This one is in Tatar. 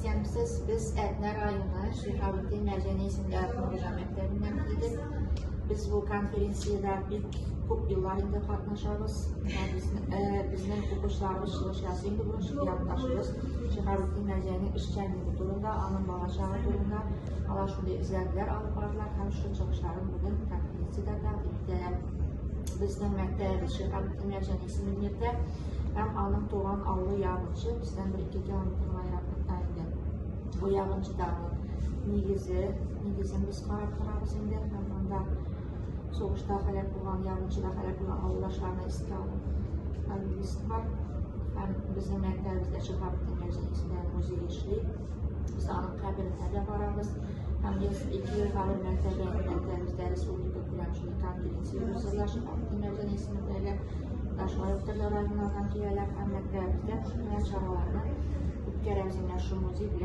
Исәнмесез, без Әтнә районы Шиһабетдин Мәрҗани исемендәге Күңгежа мәктәбеннән килдек. Без бу конференциядә бик күп еллар инде катнашабыз. Менә безнең укучыларыбыз чыгыш ясый инде бүген, якташыбыз Шиһабетдин Мәрҗанинең эшчәнлеге турында, аның балачагы турында. Алар шундый эзләнүләр алып бардылар һәм шул чыгышларын бүген конференциядә тәкъдим итәләр. Безнең мәктәбебез Шиһабетдин Мәрҗани исемен йөртә һәм аның туган авылы Ягынчы бездән бер-ике километр гына ераклыкта инде. Бу Ягынчыда аның нигезе, нигезен без карап торабыз инде һәм анда сугышта һәлак булган, Ягынчыда һәлак булган авылдашларны искә алу обелиск бар. Һәм безнең мәктәбебездә Шиһабетдин Мәрҗани исемендәге музей эшли. Без аның каберенә дә барабыз. Һәм ел ике елга бер мәртәбә мәктәбебездә республика күләм шундый конференция уздырыла Шиһабетдин Мәрҗани исемендәге. Да шулай ук төрле районнардан киләләр һәм мәктәбебездә күп кенә чараларны үткәрәбез менә шул музей белән.